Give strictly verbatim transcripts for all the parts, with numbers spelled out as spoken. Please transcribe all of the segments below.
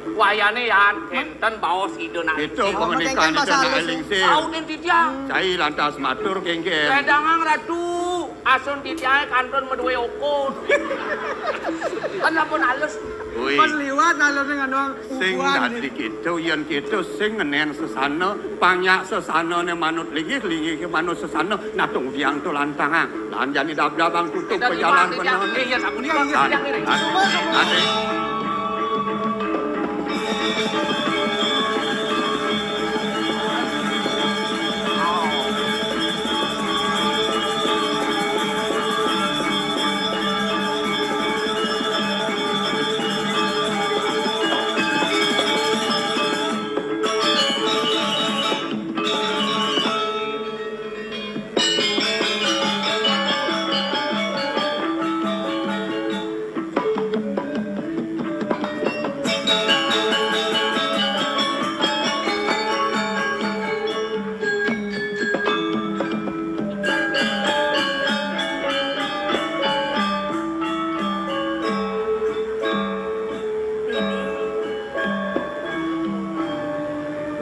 Wayahné yan kénten baos Ida Nak Kéto Lingsir. Pangandikané Ida Nak Lingsir. Saut ning titiang. Cai lantas matur kéngkén. Ledangang Ratu, asun titiangé kantun madué okon. Kan sampun alus. Ui. Kan liwat alus ning anu. Sing dadi kéto, yén kéto sing ngenén sesana, panyak sesanané manut linggih, linggihé manut sesana, natung biang to lantangang. Lan jani dab-dabang tutup pajalan bener. Iya, sapunika. Iya, iya. Lan, lan, lan.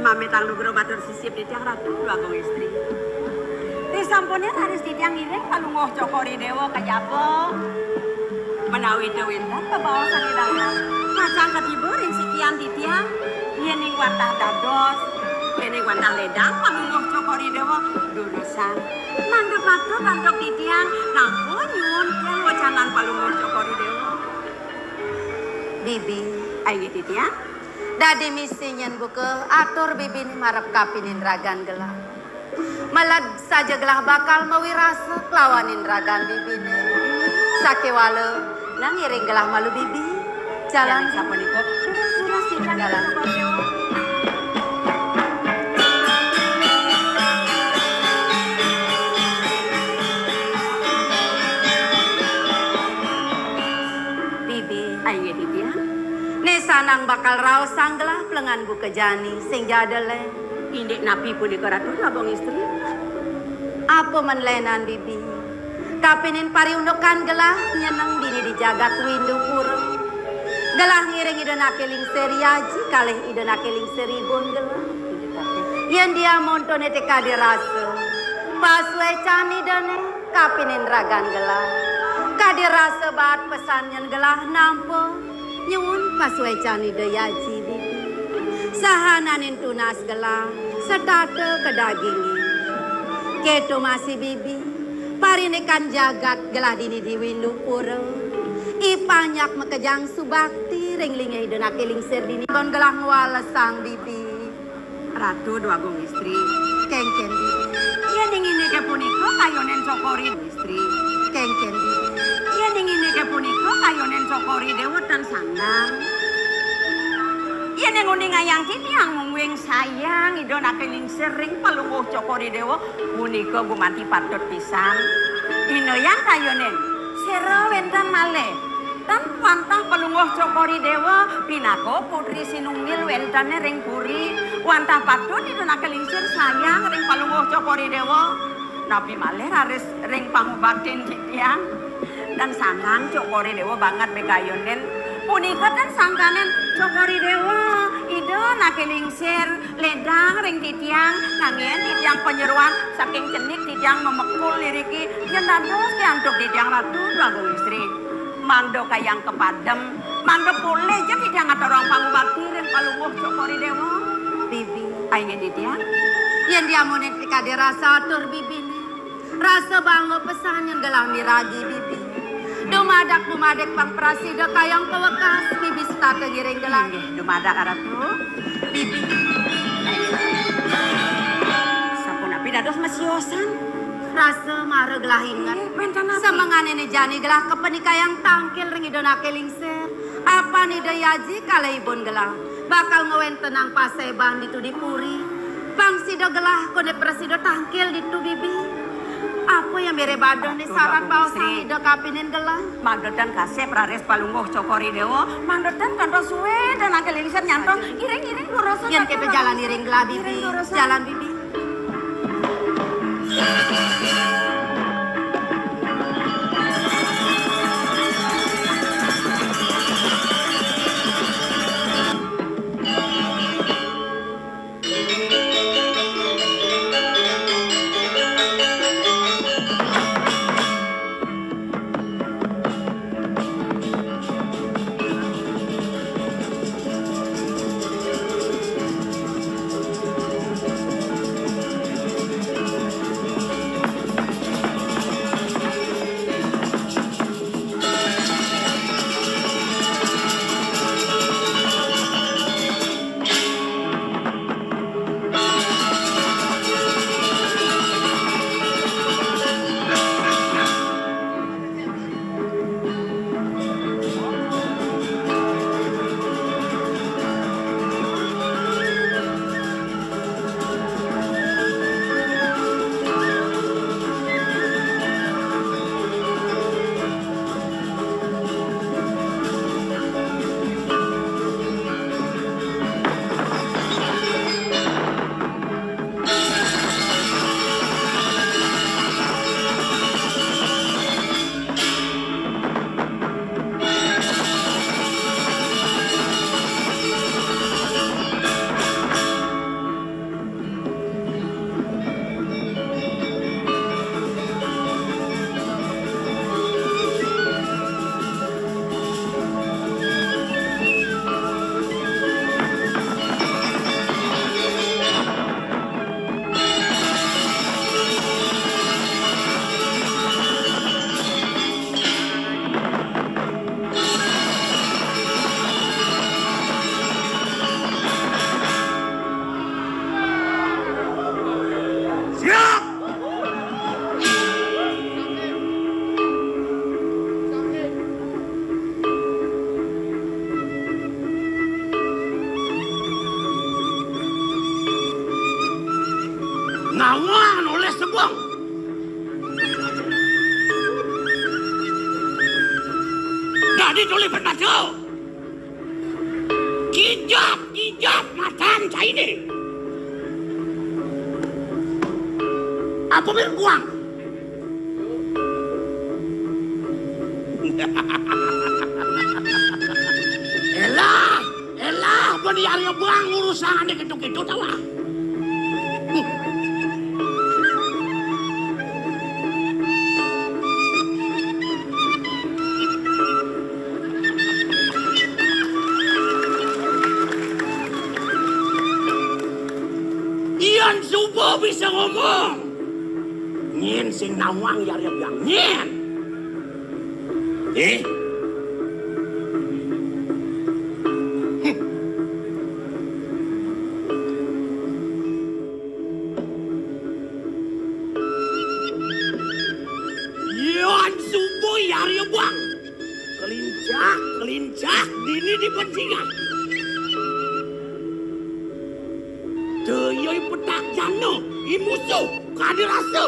Mami tang nugra matur sisip titiang Ratu Dwagung Istri. Risampuné raris titiang ngiring Palungguh Cokor I Déwa kajaba. Menawi ida wénten bebaosan Ida, pacang katiba ring sikian titiang, yéning wantah dados, yéning wantah ledang Palungguh Cokor I Déwa, durusang. Mangda patut antuk titiang, nampa nyuwun tiang wecanan Palungguh Cokor I Déwa. Bibi. Inggih titiang. Dadi misi nyén buka atur bibiné marep kapining ragan gelah. Meled saja gelah bakal mawirasa kelawaning ragan bibiné. Sakéwala, nang ngiring gelah malu bibi. Jalan. Sapunika. Durus, durus, jalan. Bibi. Inggih titiang. Né sanang bakal raosang gelah plengan buka jani sing ja ada lén. Indik napi punika Ratu Dwagung Istri? Apa men lénan, Bibi? Kapining pariundukan gelah nyeneng dini di jagat Windupura. Gelah ngiring Ida Naké Lingsir yaji kalih Ida Naké Lingsir ibun gelah. Yén diamontoné té kadi rasa pasuécan Idané kapining ragan gelah. Kadi rasa baat pesan nyén gelah nampa nyuwun pasuécan Ida yaji, Bibi. Sahananing tunas gelah setata kadagingin. Kéto masih, Bibi, parindikan jagat gelah dini di Windupura. I panjak makejang subakti ring linggih Ida Naké Lingsir dini. Kon gelah ngwalesang, Bibi. Ratu Dwagung Istri, kéngkén Bibi. Yéning indiké punika kayunén Cokor I Déwa. Istri, kéngkén Bibi. Yéning indiké punika kayunén Cokor I Déwa tan sandang. Yéning uningayang titiang mungguing sayang Ida Naké Lingsir ring Palungguh Cokor I Déwa, punika gumanti patut pisan. Inayang kayunén, séra wénten malih. Tan wantah Palungguh Cokor I Déwa pinaka putri sinunggil wéntené ring puri, wantah patut Ida Naké Lingsir sayang ring Palungguh Cokor I Déwa. Napi malih raris ring pangubaktin titiang. Tan sandang Cokor I Déwa banget bé kayunén. Punika tan sangkaning Cokor I Déwa, Ida Naké Lingsir, ledang ring titiang, nanging titiang panyeroan saking cenik titiang mamekul iriki, yén dados ké antuk titiang Ratu Dwagung Istri. Mangda kayang kapadem, mangda polih ja titiang ngaturang pangubakti ring Palungguh Cokor I Déwa. Bibi. Inggih titiang. Yén diamunin pikadi rasa atur bibiné. Rasa bangga pesan nyén gelah miragi Bibi. Dumadak-dumadik pang prasida kayang pawekas Bibi setata ngiring gelah. Inggih, dumadak Ratu. Bibi. Sapunapi dados masiosan? Rasa mara gelah inget. Inggih, wénten napi? Semenganané jani gelah kapanikayang tangkil ring Ida Naké Lingsir. Apan Ida Yaji kalih ibun gelah bakal ngwéntenang paséban ditu di puri. Pang sida gelah koné prasida tangkil ditu, Bibi. Apa yang mere badané sarat baosang Ida kapining gelah? Mangda tan kasép raris Palungguh Cokor I Déwa, mangda tan kantos sué Ida Naké Lingsir nyantong. Iring, iring, durusang. Yén kita jalan iring gelah, Bibi. Iring, durusang. Jalan, Bibi. Tulih pernah. Kijap, kijap matan cainé. Apa berkuang? Elah, elah, bani Arya Bang urusan ané kéto-kéto tawah. Yén suba bisa ngomong. Nyén sing nawang ya, ya, ya, nyén. Eh? Yén suba ya, ya, Bang. Kelincak, kelincak, dini di pencingan. Teu yeuh petak jana, i musuh, kada rasa.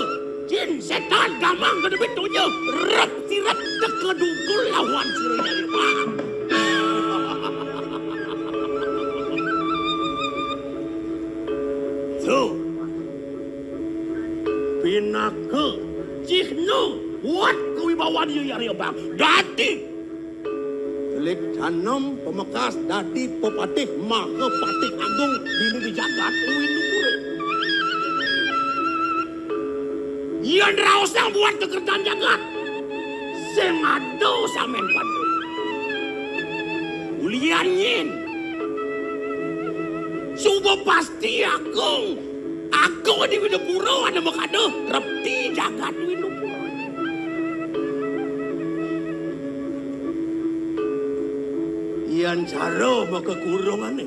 Jin, sétan, gamang, kada betonya. Rep, sirep, teka dugul lawan sira nyari. Tuh. Pinaka cihna buat kawibawan ya, ya, ya, Bang. Dadi Telik Canom pamekas dadi pepatih maha patih agung dini di jagat Winupura. Yén raosang buat kekertan jagat, sing ada samén padu. Ulian nyén, suba pasti agung. Agung di Winupura ada makada repti jagat Winupura. Yén cara maka kurungané.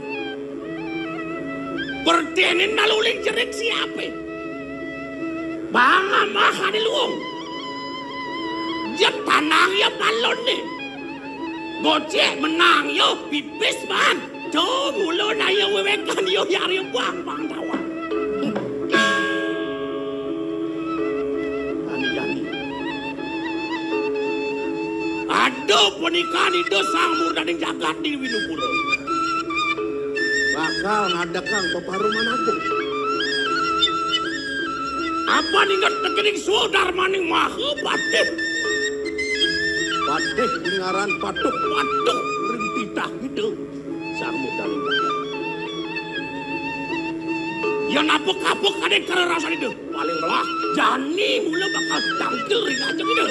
Pertinin naluling jerik siapé. Bang amah ané luung. Jet tanang ya palonné. Bocék menang ya pipis ban. Tuh mula naya wewekan ya yari bang bang tawang. Ani-ani. Ada pernikahan Ida Sang Murdaning Jagat di Winupura. Bakal ngadekang peparuman agung. Apa ningat tekening swadarmaning maha patih? Patih ngaran patuh. Patuh ring titah Ida Sang Murdaning Jagat. Yén apuk-apuk kadén karerasan Ida. Paling melah, jani mula bakal tangkil ring ajeng Ida.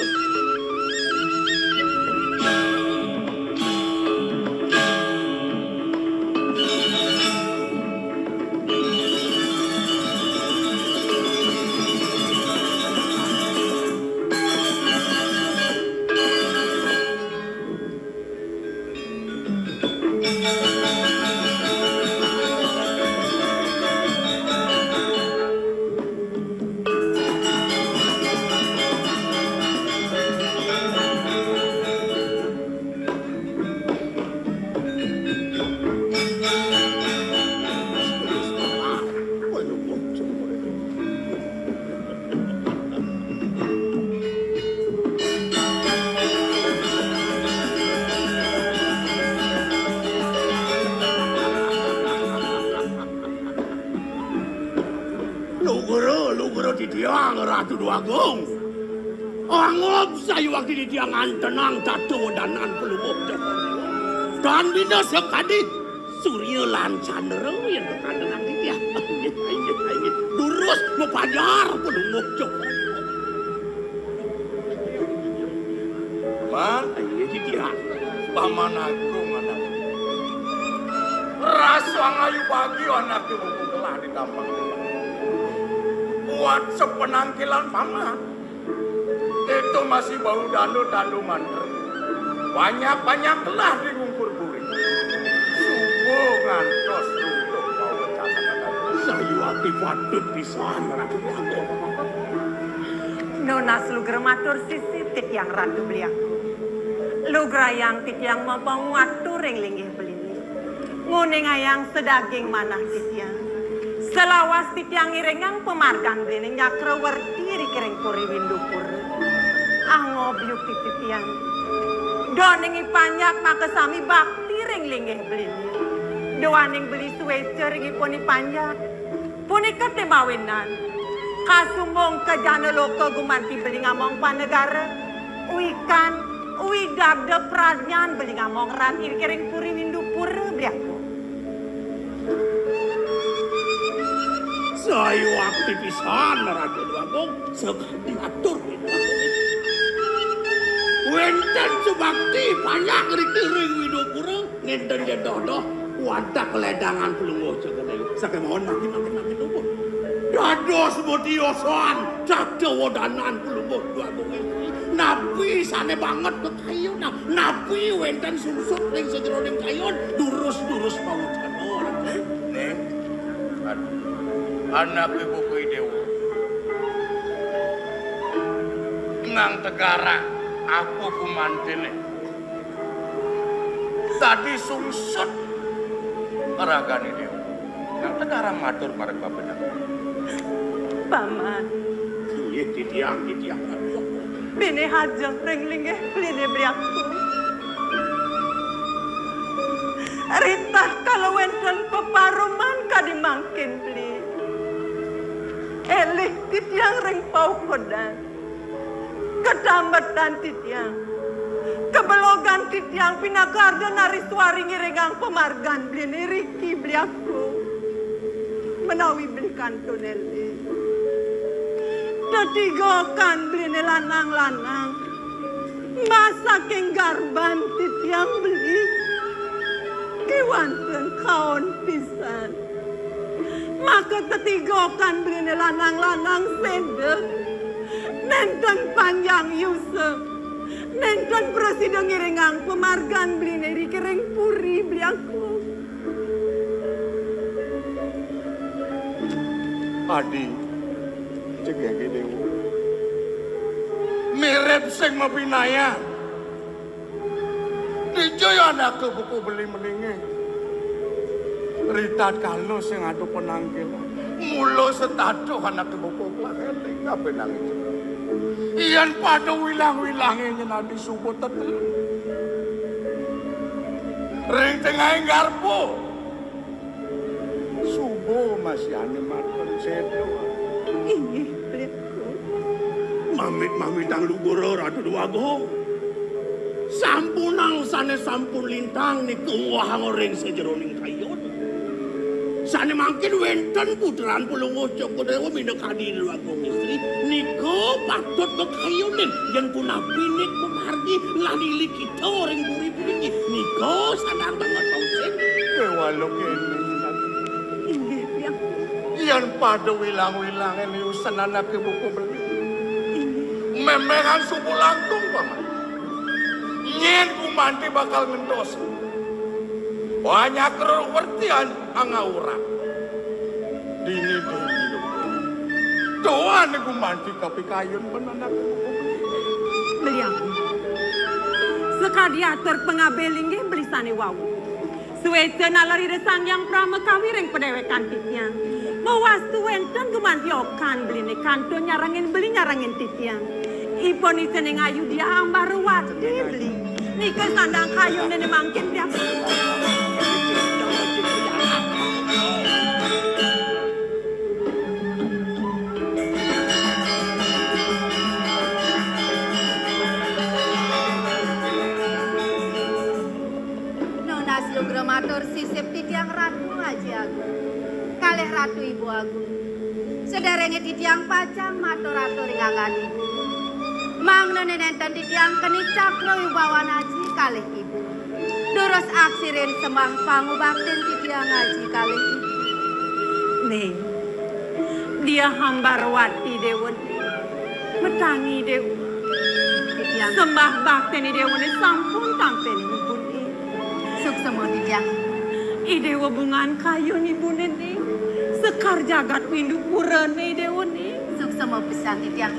Lugra, lugra titiang Ratu Déwagung. Angob sayuwakti titiang ngantenang tata wedanan Palungguh Cokor. Tan bina sakadi surya lan candra yen kakantengan titiang. Inggih, inggih, inggih. Durus mapajar Palungguh Cokor. Man, inggih titiang. Paman Agung anak. Rasa ngayu bagi anak buku telah ditampang. Buat sepenangkilan paman. Itu masih bau dandu-dandu mantra. Banyak-banyak telah digumpur guring. Subuh ngantos runtuh bau kacamata. Sayuwakti patut pisan, Ratu Agung. Nunas lugra matur sisip titiang Ratu Beli Agung. Lugrayang titiang mapanguwatu ring linggih beliné. Nguningayang sadaging manah titiang. Salawas titiang ngiringang pamargan beliné nyakrawerti ring Puri Windupura. Angob yukti titiang. Doning I Panjak makasami bakti ring linggih beliné. Duaning beli suéca ring ipun I Panjak. Punika té mawinan kasumbung ka jana loka gumanti beli ngamong panegara. Wikan, widabda pradnyan beli ngamong ran iriki ring puri Windupura, beli aku. Saya akti pisan, Ratu Déwagung, sakadi atur Windupura. Wénten subakti Panjak riki ring Windupura, nénten ja doh-doh, wantah kaledangan Palungguh Cokor I Déwa. Sakémaon mangkin, mangkin, mangkin, numpun. Dados matiosan, tata wadanan Palungguh Déwagung. Napi sané banget kakayunan, napi wénten sungsut ring sajeroning kayun, durus-durus pawucana. Ning, aduh, anaké buka I Déwa. Ngang tegarang, apa gumantiné? Dadi sungsut ragané Déwa. Nang tegarang matur marep babener. Paman. Inggih titiang, titiang. Bini ajeng ring linggih beliné, beli aku. Ritatkala wénten peparuman kadi mangkin beli. Elih titiang ring paukudan. Katambetan titiang, kabelogan titiang pinaka arda nariswari ngiringang pamargan beliné riki, beli aku. Menawi beli kantun elih, tetigokan beliné lanang-lanang, masaking garban titiang beli, kéwanten kaon pisan. Maka tetigokan beliné lanang-lanang séda. Nénten panjang yusa. Nénten prasida ngiringang pamargan beliné riki ring puri, beli aku. Adi, cegege Déwa. Mirib sing mabinayan. Dija ya anaké buka beli melinggih. Ritatkala sing ada penangkilan. Mula setata anaké buka kelahene kabeh nanging. Yén pada wilang-wilange nyenadi suba tetelu. Ring tengahing garba. Suba masihane matur seda. Inggih, Blit. Mamit-mamitang luhura Ratu Déwagung. Sampunang sane sampun lintang nika ngwahang ring sajeroning kayun. Sane mangkin wenten putran Palungguh Cokor Déwa minakadi Déwagung istri, nika patut kakayunin yen punapi nik pamargi lan ilikita ring puri puniki. Nika sadang banget tongsin. Kewala kene, Ratu. Inggih, Biang. Yen pada wilang-wilange liusan anake buka beli. Inggih. Memehan suku langkung, Paman. Nyen gumanti bakal ngentos. Banyak wertian angaurak. Dini dini. Doan gumanti kapikayun ben anake buka beli. Beli aku. Sakadi atur pangabih linggih beli sane wau. Suwéca nalar Ida Sang Hyang Pramakawi ring padewekan titiang. Mawastu wenten gumanti okan beline kantun nyarengin beli nyarengin titiang. Ipun isine ngayu Diah Ambarawati beli. Nika sandang kayunene mangkin Diah. Nunas lugra matur sisip titiang Ratu Aji Agung. Kalih Ratu Ibu Agung. Sederenge titiang pacang matur-atur ing anggan Ibu. Mangnene nenten titiang keni cakra wibawan Aji kalih Ibu. Durus aksirin sembah pangubaktin titiang Aji kalih Ibu. Ning, Diah Ambarawati Dewa. Metangi Dewa. Titiang. Sembah baktin Dewa sampun tampen Ibu. Suksema titiang. I Dewa bungan kayun Ibune. Sekar jagat windu purane Dewa. Suksema pisan titiang.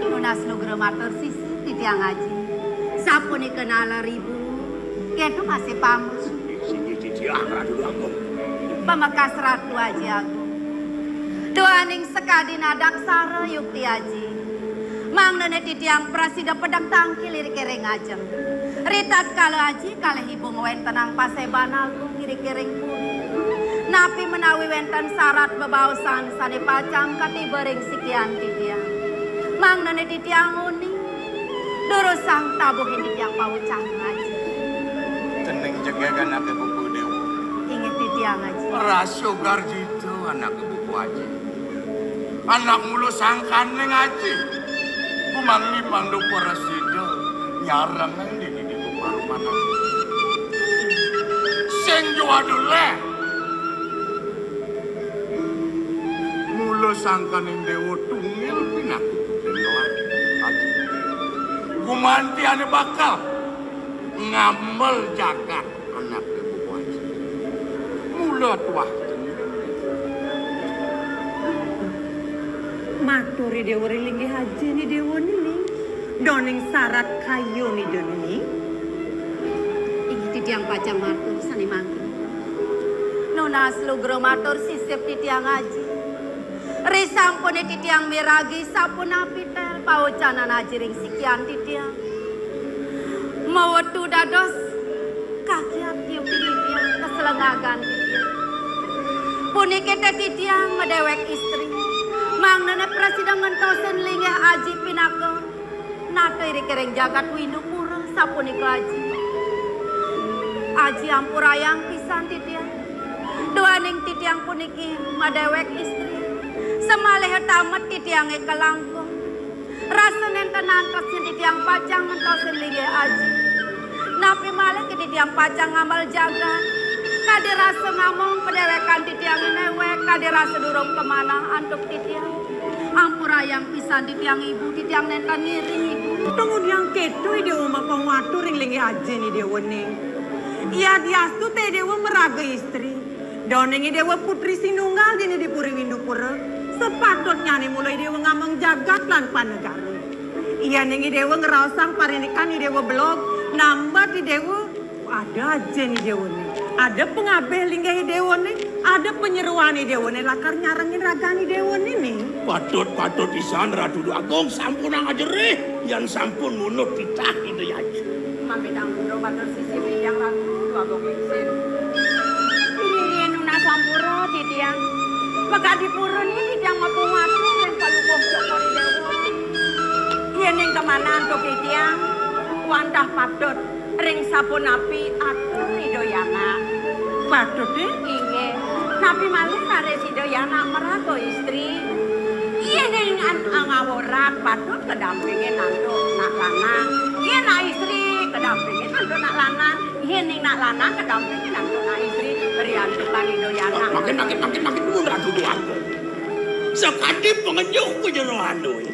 Nunas lugra matur sisip titiang Aji. Sapunika nalar Ibu. Keto masih pamit. Sini titiang Ratu Agung. Pamekas Ratu Aji Agung. Duaning sakadi nadaksara yukti Aji. Mangdane titiang prasida pedek tangkil iriki ring ajeng. Ritatkala aji kalih ibu ngwentenang paseban agung iriki ring puri. Napi menawi wenten sarat bebaosan sane pacang katiba ring sikian titiang? Mangdane titiang uning, durusang tabuhin titiang pawecan aji. Cening jegeg anake buku dewa. Inggih titiang aji. Rasa garjita anake buku aji. Anak mula sangkaning aji. Kumangli mangda prasida nyarengin dini di parumanan. Sing juaduleh. Mula sangkaning dewa tungil pinaka. Gumanti ane bakal ngamel jagat anake bubuh aji. Mula tuah. Matur i dewa ring linggih aji ni dewa ni. Doning sarat kayun ida ni. Inggih titiang pacang matur sane mangkin. Nunas lugra matur sisip titiang aji. Risampune titiang miragi sapunapi tel paocanan aji ring sikian titiang. Mawetu dados kakiat tiup titiang kaselengagan titiang. Puniki te titiang madewek istri. Mangdane prasida ngentosin linggih aji pinaka nata iriki ring jagat Windupura sapunika aji. Aji ampurayang pisan titiang. Duaning titiang puniki madewek istri. Samaliha tamet titiange kalangkung. Rasa nenten antos yen titiang pacang ngentosin linggih aji. Napi malih yen titiang pacang ngamel jagat. Kadi rasa ngamong padewekan titiange newek, kadi rasa durung kamanah antuk titiang. Ampurayang pisan titiang ibu, titiang nenten ngiring ibu. Tunggudiang keto i dewa mapangatur ring linggih aji ni dewa ning. Yadiastu te dewa maraga istri. Doning i dewa putri sinunggal dini di Puri Windupura. Sepatutnyane mula i dewa ngamong jagat lan panegara. Yening i dewa ngraosang parindikan i dewa belog, nambat i dewa ada ajin i dewane. Ada pangabih linggih i dewane, ada panyeroan i dewane lakar nyarengin ragan i dewane ni. Patut, patut pisan Ratu Agung sampunang ajerih, yan sampun munut titah Ida Aji. Mambetang pura matur sisip titiang Ratu Agung Lingsin. Inggih nunas sampura titiang. Makadi pura ni titiang mapangatur ring palupuh Cokor i Dewa. Yening kamanah antuk titiang, wantah patut ring sapunapi atur Ida Yana. Patut, eh? Inggih. Napi malih raris Ida Yana maraga istri? Yening an-, angawurat patut kadampingin antuk nak lanang. Yen nak istri kadampingin antuk nak lanang. Yening nak lanang kadampingin antuk nak istri. Riantukan Ida Yana. Makin, makin, makin, makin dumun Ratu Déwa Agung. Sakadi pangenjuh panyeroan duwe.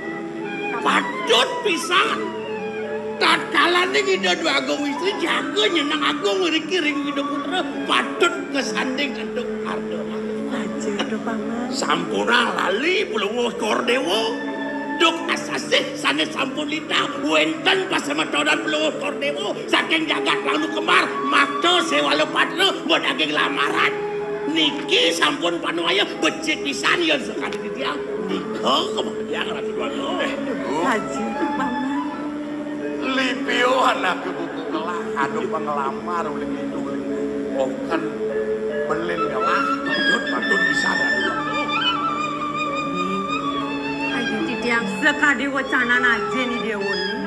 Patut pisan. Tatkalaning Ida Déwa Agung istri jaga nyeneng agung riki ring Ida Putra, patut kasanding antuk arta. Aja, Ida Paman. Sampunang lali Palungguh Cokor Déwa. Duk asasih sane sampun lintang, wenten pasemetonan Palungguh Cokor Déwa saking jagat Ranu Kembar, makta Sewala Patra madaging lamaran. Niki sampun panuwaya becik pisan yen sakadi titiang. Nika kemudian Ratu Dwagung. Aja, Paman. Lipio anake buku kelah, adu panglamar uling itu uling. Oh, kan belin kelah, patut, patut pisan Ratu Dwagung. Ayo titiang sakadi wecanan aja ni dewa ni.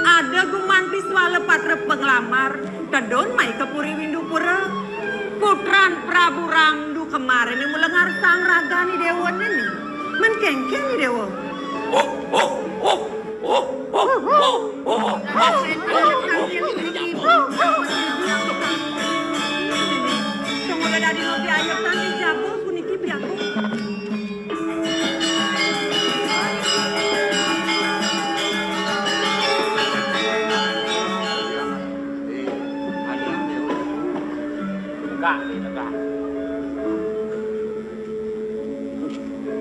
Ada gumanti Sewala Patra panglamar, tedun mai ka Puri Windupura. Putran Prabu Rangdu kemarin mula ngarsang ragan i dewa ni. Men kengken i dewa. Oh, oh, oh, oh, oh, oh, oh, oh. Tunggu dadi ngopi ayo tadi jago puniki piaku. Enggak, enggak.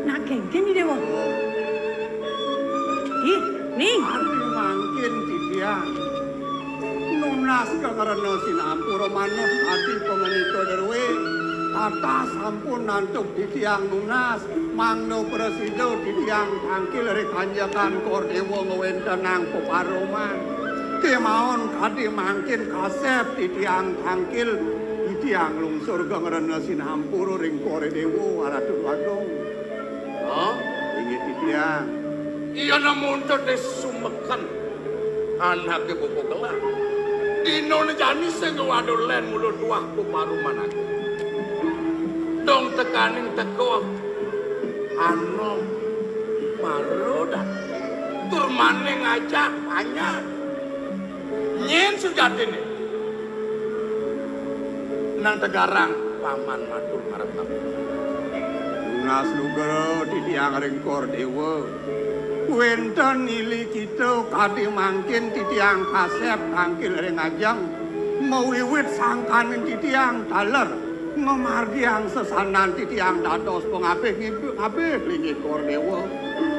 Nak kengken ni dewa. Ih, ning. Adi mangkin titiang. Nunas kangrena sinampura manut adi pangenika druwe. Tata sampun nantuk titiang nunas, mangda prasida titiang tangkil ri kanjekan Kor Dewa ngwentenang peparuman. Kemaon kadi mangkin kasep titiang tangkil, titiang lungsur gengrena sinampura ring Kor Dewa Ratu Agung. Oh, inggih titiang. Iya namun tetes sumeken. Anake bubuh gelah. Dina jani sing ngwadu len mula tuah peparuman aku. Dong tekaning teka anom marodan. Tur maning ajak panjak. Nyen sujatine. Nang tegarang paman matur marep. Nunas lugra titiang ring Kor Dewa. Wenten ilikita kadi mangkin titiang kasep tangkil ring ajeng, mawiwit sangkaning titiang taler ngamargiang sesanan titiang dados pangabih ngibih linggih Kor Dewa.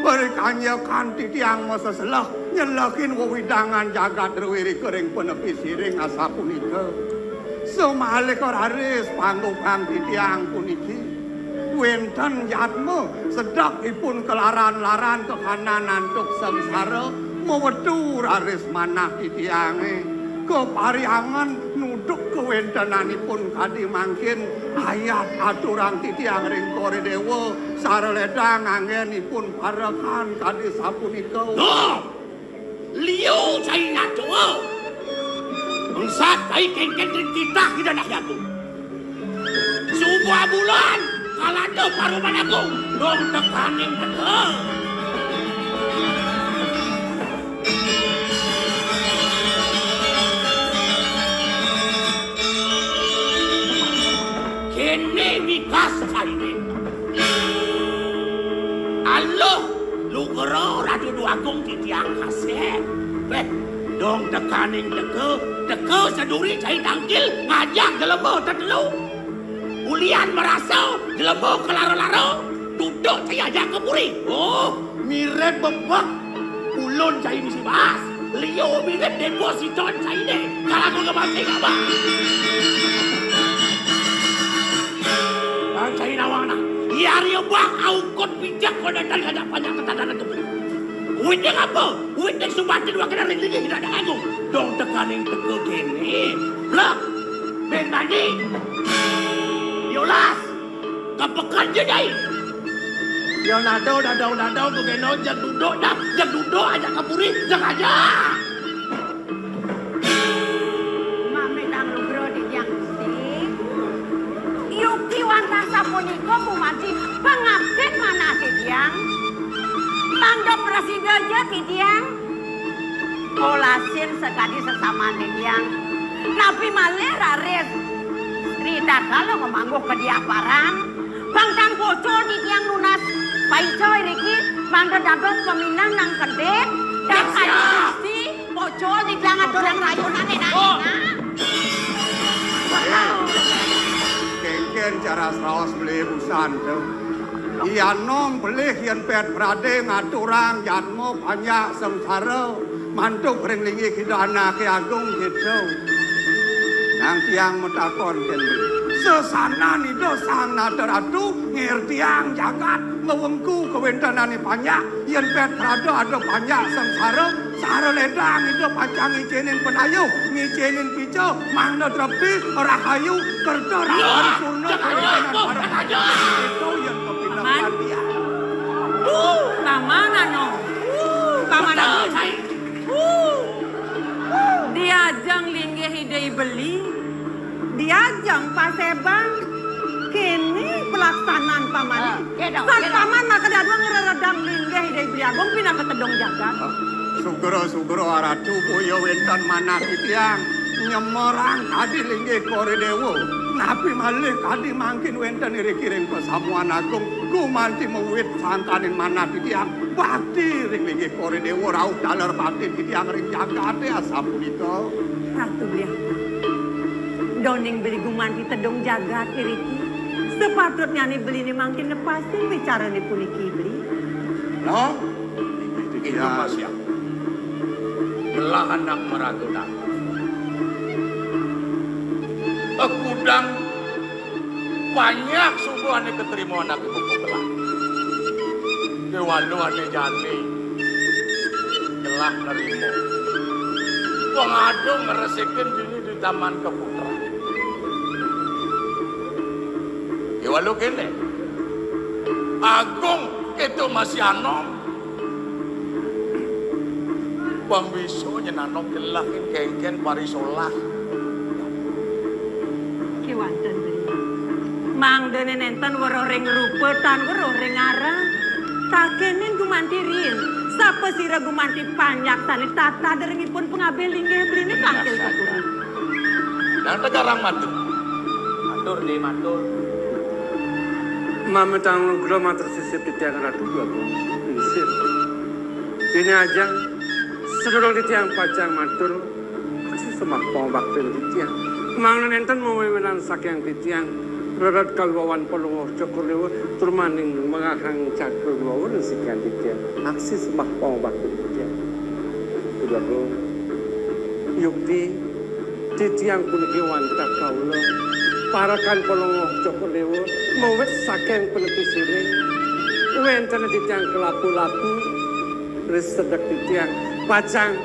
Ri kanjekan titiang maseseleh nyelehin wewidangan jagat drewirika ring panepi siring asapunika. Samalika raris panggukang titiang puniki, wenten jadma sedek ipun kalaran-laran kekanan antuk sangsara, mawetu raris manah titiange. Kapariangan nuduk kawentenanipun kadi mangkin, ayat aturang titiang ring Kor Dewa, sara ledang anggenipun parekan kadi sapunika. Liu cai nyatua. Engsat cai kengken ring titah Ida Hyang Agung. Suba bulan kalada paruman agung dong tekaning teka. Kene wikas caine. Aluh, lugra Ratu Déwagung titiang kasep. Wéh, dong tekaning teka, teka saduri cai tangkil ngajak jelema tetelu. Ulian marasa jelema kalara-lara, duduk cai ajak ka puri. Oh, mirib bebek ulun cai misi baas. Liu mirib deposito cai deh. Kalaku ka pati ka, Bah. Bang cai nawang nah. Iya ria, Bah, aukut pijak konetan ngajak panjak tetadanan ka puri. Wit ding apa? Wit ding subatin wakil ring linggih Ida Déwagung. Dong tekaning teka kene. Lah. Ben Bandi. Yolas. Kapekan ja, Dai. Yo nado, dadau, dadau, tu keno, jeg duduk dah, jeg duduk ajak ka puri, jeg ajak. Mamitang lugra titiang Gusti. Yuki wantah sapunika gumanti pangabdin manah titiang. Mangda prasida ja titiang. Kolasin sakadi sesaman titiang. Napi malih raris ritatkala ngamangguh kadiaparan, bang tan pocol titiang nunas paica iriki, mangda dados paminah nang kedip, dan Gusti pocol titiang aturang rayunan enak-enak. Kénkén cara raos beli busan to. Iya nom pelih yén pét pradé ngaturang jadma panjak sangsara mantuk ring linggih Ida Anaké Agung kéto. Nang tiang matakon kén beli. Sesanan Ida Sang Nata Ratu ngertiang jagat ngwengku kawéntenané panjak, yén pét pradé ada panjak sangsara, sara ledang Ida pacang ngicénin panayuh, ngicénin pica, mangda trepti, rahayu, kerta, rahayu, surna, kawéntenan para panjak. Kéto yén kapineh. Paman. Paman anu. Paman anu. Diajeng linggih Ida I Beli, diajeng pasébang. Kéné pelaksanaan pamané. Ah, kéto, kéto. Paman maka dadua ngreredang linggih Ida I Beli Agung pinaka tedung jagat. Ah, sugra-sugra Ratu, boya wénten manah titiang nyemerang kadi linggih Kori Déwa. Napi malih kadi mangkin wénten iriki ring pasamuan agung, gumanti mawit sangkaning manah titiang bakti ring linggih Kori Déwa rauh taler bakti titiang ring jagaté asapunika. Ratu Beli Agung. Doning beli gumanti tedung jagat iriki. Sepatutnyané beliné mangkin nepasin wicarané puniki, beli. Nah, itu ya. Pasian. Belah anak maragunan. Kudang Banyak suba ané katrima anaké buka gelah. Kéwala ané jani gelah nrima. Wong agung ngresikin dini di Taman Keputran. Kéwala kéné. Agung kéto masih anom. Pang bisa nyen anom gelah kénkén parisolah. Kéwanten beli. Mangdané nénten weruh ring rupa tan weruh ring arah. Takénin gumanti riin. Sapasira gumanti panjak sané tata derengipun pangabih linggih beliné kangkil kepuri. Nang tegarang matur. Matur, Dé, matur. Mamitang nugra matur sisip titiang Ratu Déwa Agung. Sisip. Dini ajeng, sadurung titiang pacang matur, aksi sembah pangabaktin titiang. Mangda nénten mawiwinan saking titiang, rered kawibawan Palungguh Cokor Déwa, tur maning mangahang cakrawibawa ring sikian titiang. Aksi sembah pangabaktin titiang. Déwa Agung, yukti, titiang puniki wantah kawula, parekan Palungguh Cokor Déwa, mawit saking panepi siring. Wénten titiang kalapu-lapu, ring sedek titiang, pacang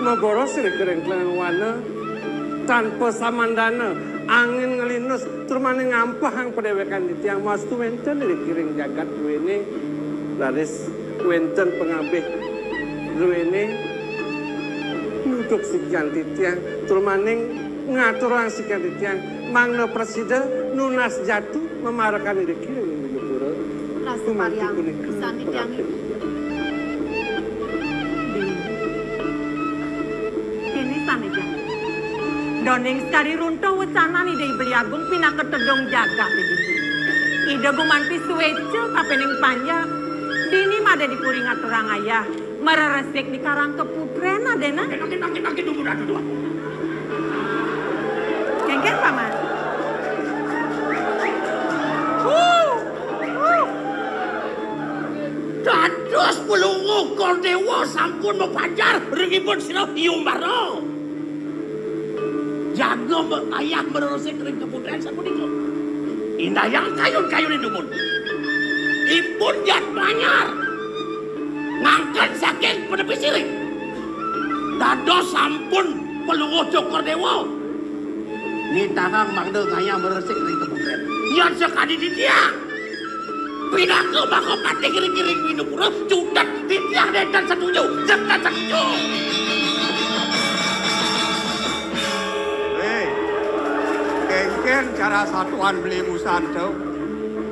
maboros ring kering-kering wana, tanpa samandana, angin ngelinus, tur maning ngampehang padéwékan titiang, mastu wénten ring kiring jagat druéné, raris wénten pangabih druéné, nuduk sikian titiang, tur maning ngaturang sikian titiang, mangda prasida nunas jatu mamarekan iriki ring Indapura. Rasa gumanti pariang punika pisan titiang pangabih. Déning sané jani. Doning sekadi runtuh wecanan Ida I Beli Agung pinaka tedung jagat Ida. Ida gumanti suéca kapining panjak. Dini mada dipuri ngaturang ayah. Mareresik di Karang Keputrén, adéna. Makin, makin, makin, tunggu, aduh, aduh. Kénkén, Paman. Wuh! Wuh! Dados Palungguh Cokor Déwa sampun mapanjar ring ipun sira Yumbara. Jaga ma-, ayah mareresik ring Keputrén sapunika. Indayang kayun-kayunipun. Ipun jat manyar. Ngangken saking panepi siring. Dados sampun Palungguh Cokor Déwa nitahang mangda ngayah mareresik ring Keputrén. Yan sakadi titiang. Pinaka maka patih ring, ring Indapura, cutet titiang nénten setuju, nénten setuju. Héi, kénkén cara satuan beli busan to?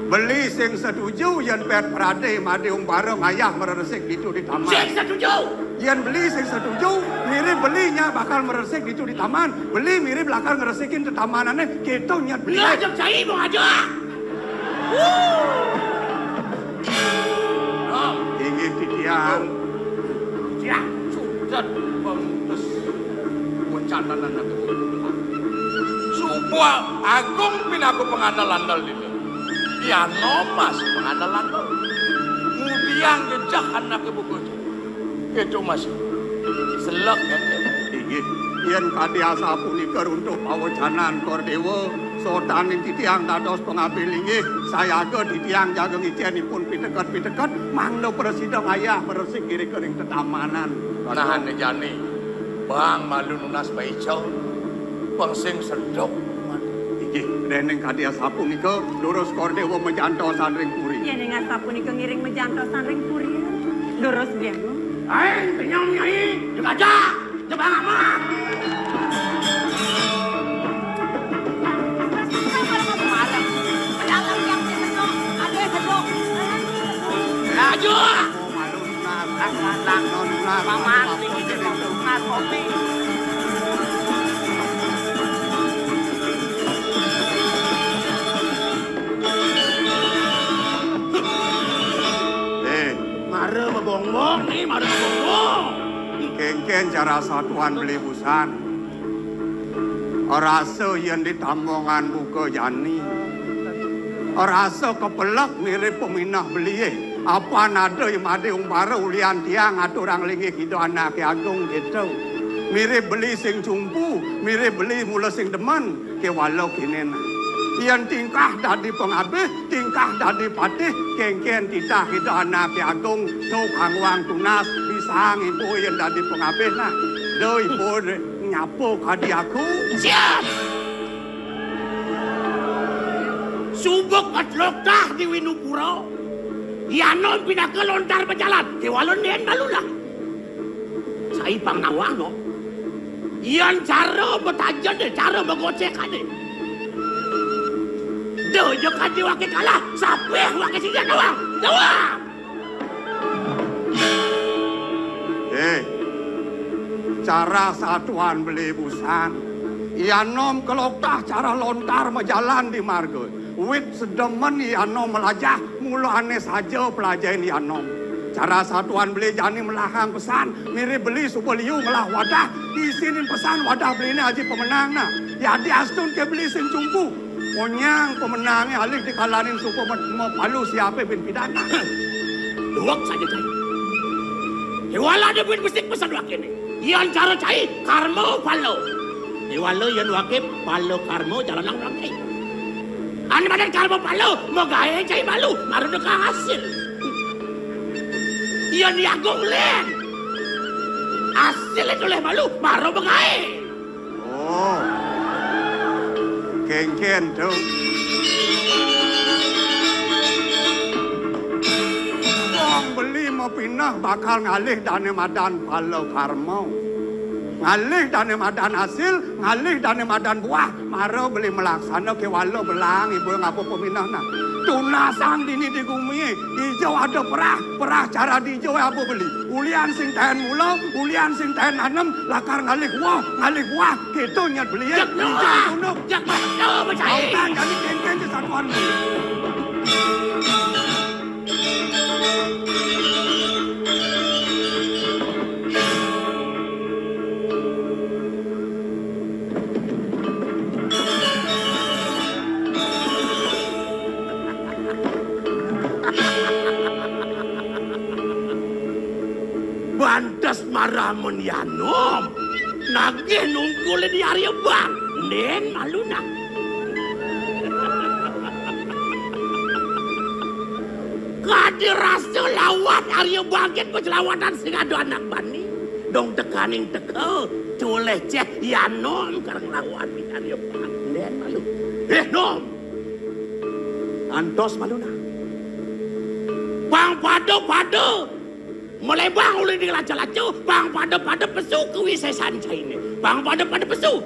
Beli sing setuju yén pét pradé madé umbara ngayah mareresik ditu di taman. Sing setuju. Yén beli sing setuju, mirib beli nyak bakal mareresik ditu di taman. Beli mirib lakar ngresikin tetamanané, kéto nyat beli. Lah, jeg cai mau aja. Wuh. Nah, inggih titiang. Titiang sudat pemutus wecanan anak ibu. Suba agung pinaka pangandal-andal dini. Yan no mas pangandal-andal. Ngudiang jejeh anak ibu. Kéto masih. Selek, ya. Inggih, yén kadi asapunika runtuh pawecanan Cokor Déwa, sotaning titiang dados pangabih linggih, sayaga titiang jaga ngicén ipun piteket-piteket, mangda prasida ngayah mareresik irika ring tetamanan. Nah, ané jani, bang malu nunas paica, pang sing seduk. Inggih, déning kadi asapunika, durus Cokor Déwa majantosan ring puri. Yéning asapunika ngiring majantosan ring puri. Durus, Bli Agung. Aing kenyang nyai, jeg aja, jebang amat. Laju. Eh, mara mabongbong nih, mara mabongbong. Kénkén cara satuan beli busan. Rasa yén di tambongan buka jani. Rasa kepelek mirib peminah belié. Apan ada i madé umbara ulian tiang aturang linggih Ida Anaké Agung kéto. Mirib beli sing cumpu, mirib beli mula sing demen, kéwala kéné nah. Yén tingkah dadi pangabih, tingkah dadi patih, kénkén titah Ida Anaké Agung, to kanggoang tunas, bisa ngimpu yén dadi pangabih nah. Duh, ipun nyapa kadi aku. Siap! Suba katloktah di Winupura. Yanom pinaka lontar majalan. Kéwala nén malu nah. Sai pang nawang, no. Yan cara betajen deh, cara begocekané. Duh, jeka di waké kalah, sapih waké sing nawang. Nawang! Eh, cara satuan beli busan. Yanom keloktah cara lontar majalan di marga. Wit sedemen yanom melajah, mula ané saja pelajahin yanom. Cara satuan beli jani melahang pesan, mirip beli suba liu ngelah wadah, isinin pesan wadah beliné aji pemenang nah. Yadi astun ké beli sing cumpu. Onyang pemenangé alih dikalanin suba me-, mapalu siapé bin pidana. Duweg saja cai. Kéwala ada buin besik pesan wakéné. Yan cara cai, karma pala. Kéwala yan waké pala karma jalanang waké. Ané madan karma pala, magaé cai malu, mara nekang asil. Yan yagung lén. Asil itu leh malu, mara magaé. Oh. Kénkén to. Wong beli mapineh bakal ngalih dané madan pala karma. Ngalih dané madan asil, ngalih dané madan buah, mara beli malaksana kéwala belang iba ngapa pamineh nah. Tunasang dini di gumi, dija ada perah, perah cara dija aba beli. Ulian sing taén mula, ulian sing taén nanem, lakar ngalih woh, ngalih buah, kéto nyat beli. Jak dija tunduk. Jak maju, becai. Autang jani kénkén ja satuan beli. Bantes maramun yanom. Nagih nungkul di Arya Bang. Nén malu nah. Kadi rasa lawat Arya Bangkit pacelawatan sing ada anak bani. Dong tekaning teka, culih céh yanom kareng lawan Arya Bangkit. Nén malu. Eh, nom. Antos malu nah. Pang pada-pada. Melebang ulih di laca-laca, pang pada-pada pesu kawisésan cainé. Pang pada-pada pesu.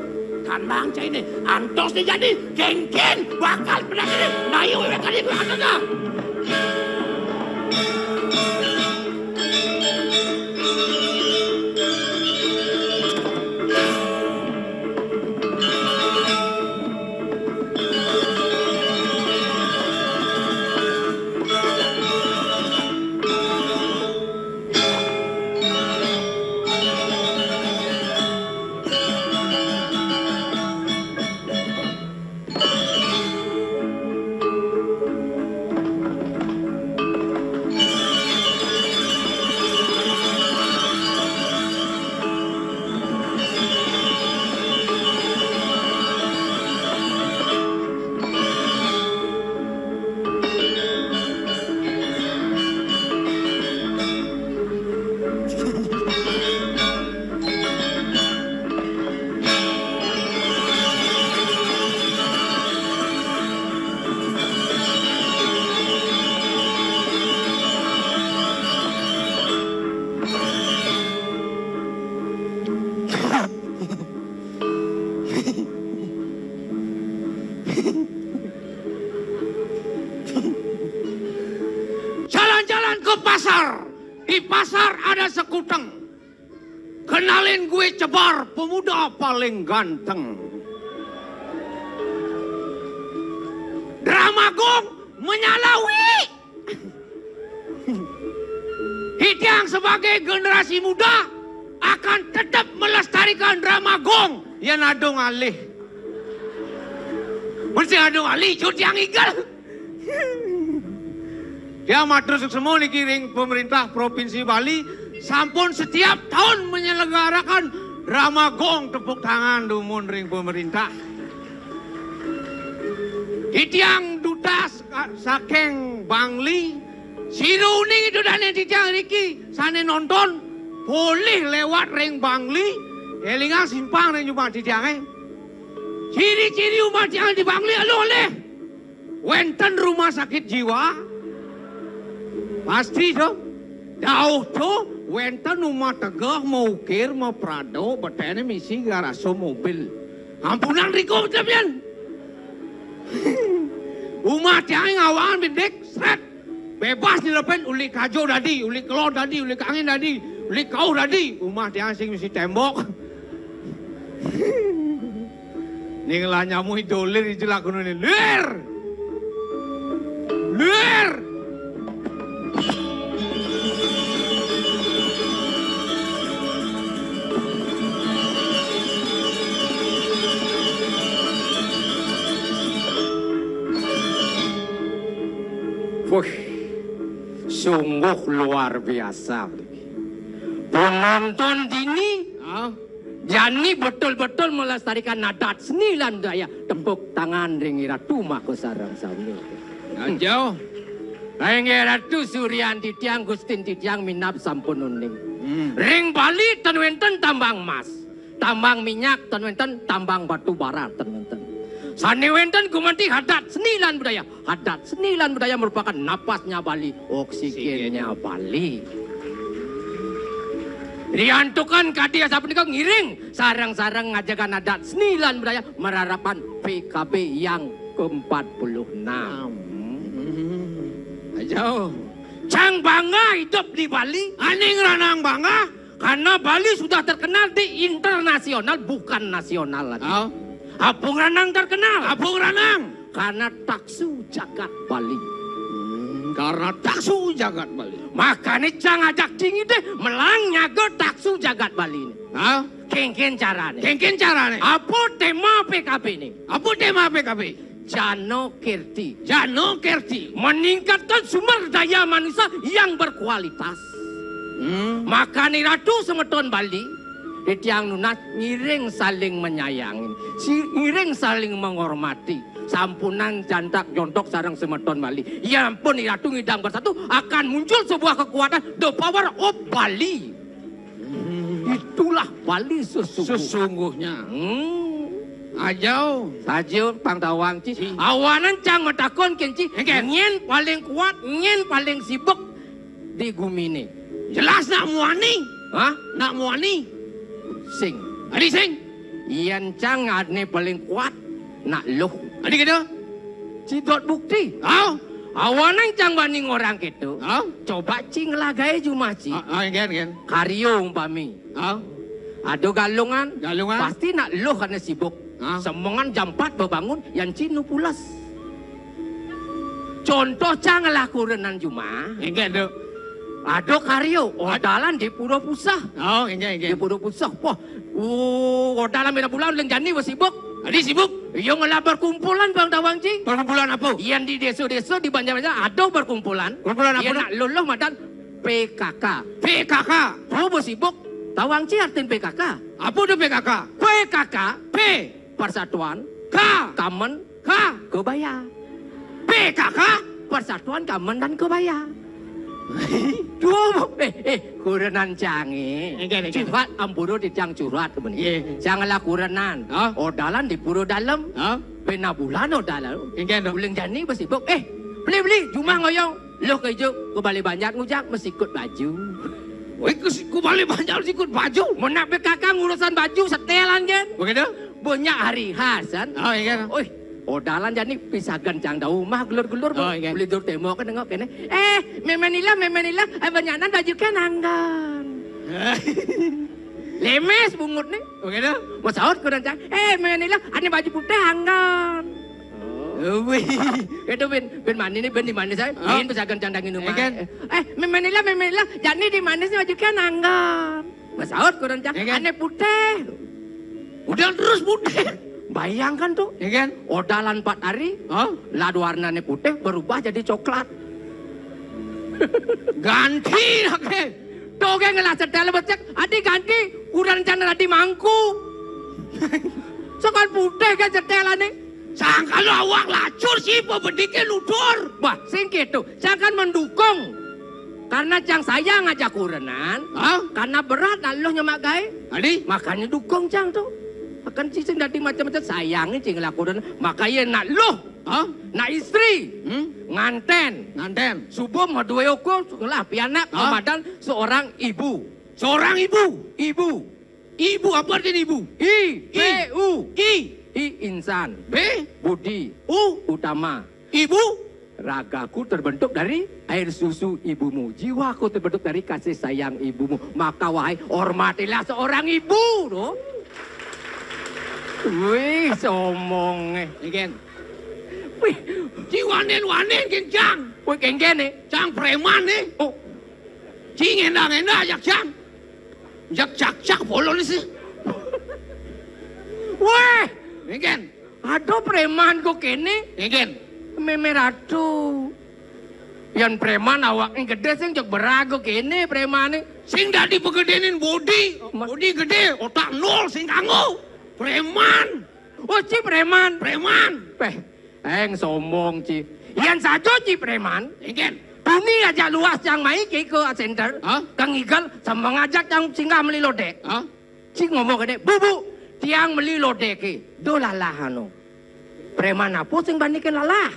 Tandang cainé. Antos deh jadi, kénkén, bakal pedang ini. Nayu wéwé kali ku agak. Jalan-jalan ke pasar. Di pasar ada sekuteng. Kenalin gue Cebar, pemuda paling ganteng. Drama Gong menyalawi. Hitiang sebagai generasi muda akan tetap melestarikan drama Gong yang ada ngalih. Mesti ada ngalih, cut yang igel. Tiang matur suksma niki ring pemerintah Provinsi Bali, sampun setiap tahun menyelenggarakan drama Gong, tepuk tangan dumun ring pemerintah. Titiang dudas ka-, saking Bangli, sira uning ida dane titiang riki sane nonton polih lewat ring Bangli, elingang simpang ring jumah titiange. Ciri-ciri umah tiang di Bangli aluh alih. Wenten rumah sakit jiwa. Pasti to. Dauh to, wenten umah tegeh, maukir, maprado, betene misi garasa mobil. Ampunang riko betepian. Umah tiang ngawangan bidik, sret. Bebas nyelupin, uli kajo dadi, uli kelod dadi, uli kangin dadi, uli kauh dadi. Umah tiang sing misi tembok. Ning lah nyamui dolir ijelak ngono ne. Lir! Lir! Wih, sungguh luar biasa. Penonton dini, ah, jani betul-betul melestarikan adat seni lan budaya. Tepuk tangan ring Ratu Maka sareng sami. Ajo. Inggih Ratu Suryanti tiang, Gustin titiang minab sampun uning. Hmm. Ring Bali ten wenten tambang emas, tambang minyak ten wenten, tambang batu bara ten wenten. Sane wenten gumanti adat seni lan budaya. Adat seni lan budaya merupakan napasnya Bali, oksigennya Bali. Riantukan kadi asapunika ngiring sareng-sareng ngajegang adat seni lan budaya mararapan P K B yang keempat puluh enam. Ajo. Cang bangga idup di Bali. Aning ranang bangga. Karena Bali sudah terkenal di internasional, bukan nasional lagi. Oh. Apa ngranang terkenal? Apa ngranang? Karena taksu jagat Bali. Hmm, karena taksu jagat Bali. Makane cang ajak dingin deh, melang nyaga taksu jagat Bali ini. Hah? Kengken carane. Kengken carane. Apa tema P K B ini? Apa tema P K B? Jano Kerti. Jano Kerti. Meningkatkan sumber daya manusia yang berkualitas. Hmm. Makane Ratu semeton Bali, titiang nunas ngiring saling menyayangin, si-, ngiring saling menghormati. Sampunang jantak jontok sareng semeton Bali. Ya ampun, Ratu ngidang bersatu akan muncul sebuah kekuatan, the power of Bali. Hmm. Itulah Bali sesungguh-, sesungguhnya. Hmm. Ajo. Saja pang tawang ci. Ci. Awanan cang matakon ken ci. Engken. Nyen paling kuat, nyen paling sibuk di gumine. Jelas nak muani. Hah? Nak muani. Sing. Adi sing. Yen cang ane paling kuat, nak luh. Adi kena? Ci dot bukti. Au. Awanan cang bani ngorang keto. Au. Coba ci nglagae jumah ci. Ah, ah, engken, engken. Karya umpami. Au. Ada galungan. Galungan. Pasti nak luh karena sibuk. Ah. Semengan jam empat bebangun, yan ci nu pules. Contoh cang ngelah kurenan jumah. Engken, Duk. Ada karya, odalan di Pura Puseh. Oh, engken, engken. Di Pura Puseh. Wah, uh, odalan beda bulan, uling jani wis sibuk. Adi sibuk? Iya ngelah perkumpulan, Bang Tawang Ci. Perkumpulan apa? Yang di desa-desa, di banjar-banjar, ada perkumpulan. Perkumpulan apa, Duk? Nak luluh madan P K K. P K K. Apa sibuk? Tawang Ci artin P K K. Apa tu P K K? P K K. P. Persatuan. K. Kamen. K. Kebaya. P K K. Persatuan Kamen dan Kebaya. Duh, eh, eh, kurenan cange. Engken, engken. Curhat ampura titiang curhat kemeni. Iya. Cang ngelah kurenan. Hah? Odalan di Pura Dalem. Hah? Bena bulan odalan. Engken, Duk. Uling jani wis sibuk. Eh, beli, beli, jumah ngoyong. Luh ke ijo, ke Bale Banjar ngujak, masikut baju. Weh, ke si-, ke Bale Banjar sikut baju? Mun nak P K K ngurusan baju, setelan, kan? Begitu? Banyak hari khas, kan? Oh, iya. Oi, odalan jani pisagan cang dau mah gelur-gelur, oh, iya. Beli dur tembok, kan, nengok kene. Eh, Meme Nila, Meme Nila, eh, banyakan baju kan anggon. Lemes bungut nih. Begitu? Masaut kurenan cang. Eh, Meme Nila, ane baju putih anggon. Oh. Wih. Itu bin, bin mani nih, bin di mana saya? Oh. Bin pesagan candangin rumah. Iya, kan? Eh, Meme Nila, Meme Nila, jani di mana sih baju kan anggon? Masaut kurenan cang. Iya, kan? Ane putih. Udah terus putih. Bayangkan tuh. Iya, kan? Odalan empat hari, oh, lad warnane putih berubah jadi coklat. Ganti, oke. Tuh, oke, ngelah setel becek, adi ganti, udah rencana tadi mangku. Sokan putih kan setelane. Cang kalau awak lacur, si pebedike nutur. Wah, sing gitu. Cang kan mendukung. Karena cang sayang aja kurenan. Hah? Karena berat nak luh nyemak gae. Adi? Makanya dukung cang tuh. Akan ci sing dadi macam-macam sayangnya cing lakukan. Makanya nak luh. Hah? Nak istri. Hmm? Nganten. Nganten. Subuh mau dua ukur, sekolah pianak, hah? Ramadan seorang ibu. Seorang ibu. Ibu. Ibu, apa artinya ibu? I, I. P, U. I. I, insan. B. Budi. U. Utama. Ibu. Ragaku terbentuk dari air susu ibumu. Jiwaku terbentuk dari kasih sayang ibumu. Maka, wahai, hormatilah seorang ibu, tuh. Wih, somonge. Nggih. Wih, ci wanen-wanen, nggih, Cang. Wih, kengkene. Cang preman, nih. Oh. Ci ngenda-ngenda, ajak, Cang. Jak, jak, jak, bolon sih. Weh, nggih. Aduh, preman kok kene. Nggih. Meme ratu. Yan preman awak gedhe sing jek berago kene premane. Sing dadi pegedenin bodi. Oh, ma- Bodi gede, otak nol sing kanggo. Preman. Oh, ci preman. Preman. Peh, eng sombong, ci. Yan sajo, ci preman. Nggih. Buni aja luas cang mai ke, ke center. Hah? Kang Igal sama ngajak cang singgah meli lodek. Hah? Ci ngomong kene, "Bu, Bu, tiang meli lodeke." Do lalah anu. Preman apa sing banikin lalah?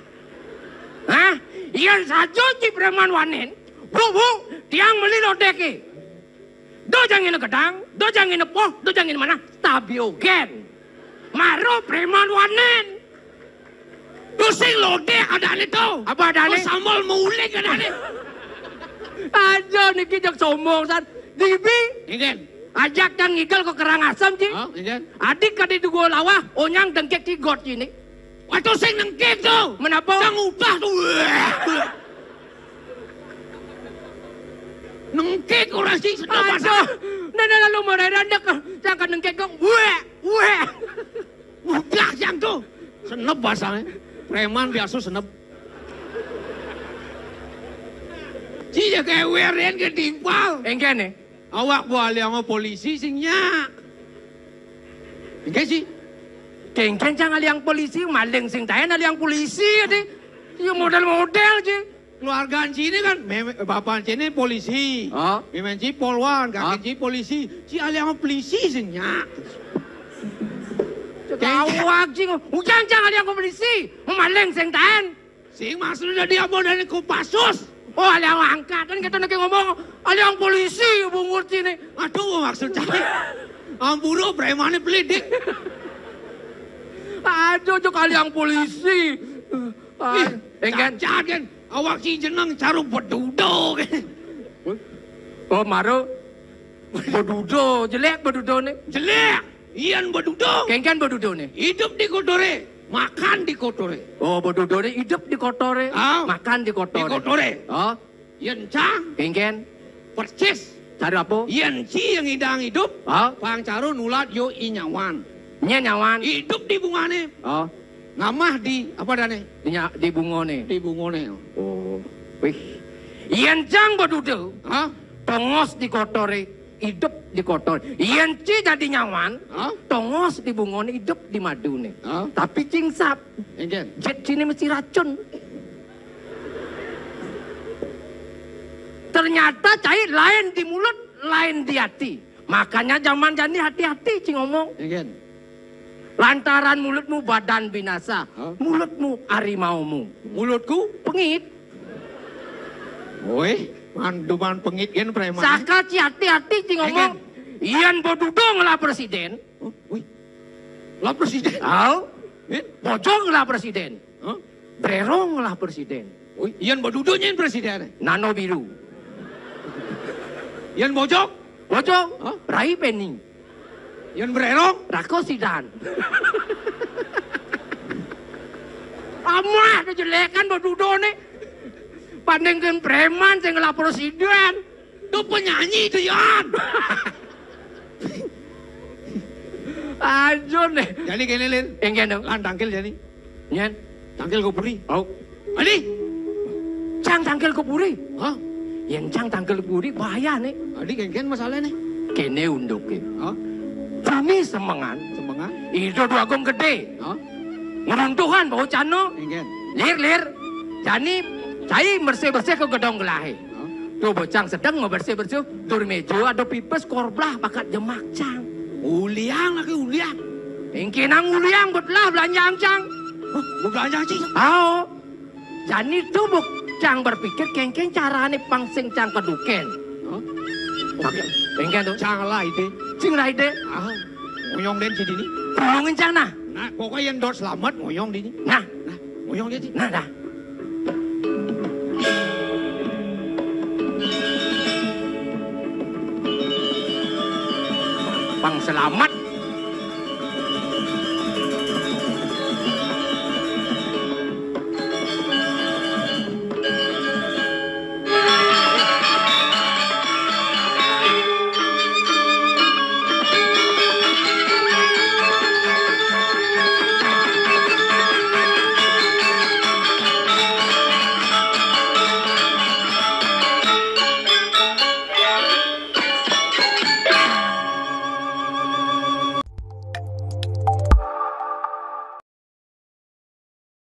Hah? Yan sajo, ci preman wanen. "Bu, Bu, tiang meli lodeke." Do jangine gedang, do jangine poh, do jangine mana? Stabiogen. Maro preman wanen. Tuh sing lodek adane tuh. Apa adane? Tuh sambal maulik adane. Aja niki jek sombong san. Dibi. Nggih. Ajak cang ngigel ke Karangasem, ci. Oh, nggih. Adik kade dugo lawah, onyang dengkek tigot ini. Waduh, sing nengkek tuh. Menapa? Cang ubah tuh. Nengkek ora sing seneng. Aduh, nene lalu mererendek, cang kan nengkek kok. Weh, weh. Udah yang tuh. Senep basangnya. Preman biasa senep. Ci ya kayak weren ke timpal. Engkene. Awak buah liang polisi sing nyak. Engke sih. Kengken cang aliang polisi, maling sing taen aliang polisi ya, di. Ya model-model, ci. Keluarga ci ini kan, meme, bapak ci ini polisi. Oh. Memen ci polwan, kakek ci polisi. Ci aliang polisi sing nyak. Awak, ci. Ujang cang aliang polisi, maling sing taen. Sing maksud dadi apa dadi Kopassus? Oh, aliang angkatan kita niki ngomong, aliang polisi bungut sini. Aduh, maksud cai. Ampura premane pelidik. Aduh, cok aliang polisi. Ah, ih, engken. Cacat kan? Awak si jeneng caru bedudo. Oh, maro. Bedudo, jelek bedudone. Jelek. Iyan bedudo. Kengken bedudone. Hidup di kotore, makan di kotore. Oh, bedudone hidup di kotore, ah, makan di kotore. Di kotore. Oh. Yen cang. Kengken. Persis. Caru apa? Yen ci yang idang hidup, ah, pang caru nulat yo inyawan. Nye nyawan. Hidup di bungane. Oh. Ngamah di apa dane? Di nya-, di bungone. Di bungone. Oh. Wih. Yen cang bedudo, hah? Tongos di kotore, hidup di kotor. Yen ci dadi nyawan, hah? Tongos di bungone, hidup di madune. Hah? Tapi cingsap. Engken. Jet cine mesti racun. Ternyata cai lain di mulut, lain di hati. Makanya zaman jani hati-hati, ci ngomong. Engken. Lantaran mulutmu badan binasa, hah? Mulutmu harimaumu. Mulutku? Pengit. Woi, manduman pengit yen preman. Saka ci hati-hati, ci ngomong. Engken. Iyan bedudo ngelah presiden. Oh, woi. Lah presiden. Au? Eh? Bojong ngelah presiden. Hah? Brerong lah presiden. Woi, iyan bedudo nyen presiden. Nano biru. Iyan bojong? Bojong. Hah? Rai Peni. Iyan brerong? Rako Sidan. Amah kejelekan bedudo nih. Bandingkan preman sing ngelah presiden. Tuh penyanyi tuh, Yon. Ajo deh. Jani kene, Lin. Engken dong. Lan tangkil jani. Nyen. Tangkil kopuri. Au. Adi. Cang tangkil kopuri. Hah? Yen cang tangkil kopuri bahaya nih. Adi kengken masalahnya. Kene unduke. Hah? Bumi semengan. Semengan. Ido dua gong gede. Hah? Ngruntuhan bocah no. Lir, lir. Jani cai bersih-bersih ke gedong gelahe. Tuh bocah sedeng bersih-bersih. Dur meja ada pipis korblah bakat jemak cang. Uliang lagi uliang. Engke nang uliang bet lah belanjang cang. Hah, belanjang cing? Ao. Jani tuh bok cang berpikir kengkeng carane pang sing cang keduken. Hah? Engke tuh. Cang lah ide. Cing lah ide. Ah, ngoyong den sini. Tulungin cang nah. Nah, pokoknya yang dot selamat ngoyong di. Nah, nah, ngoyong di. Nah, nah. Pang selamat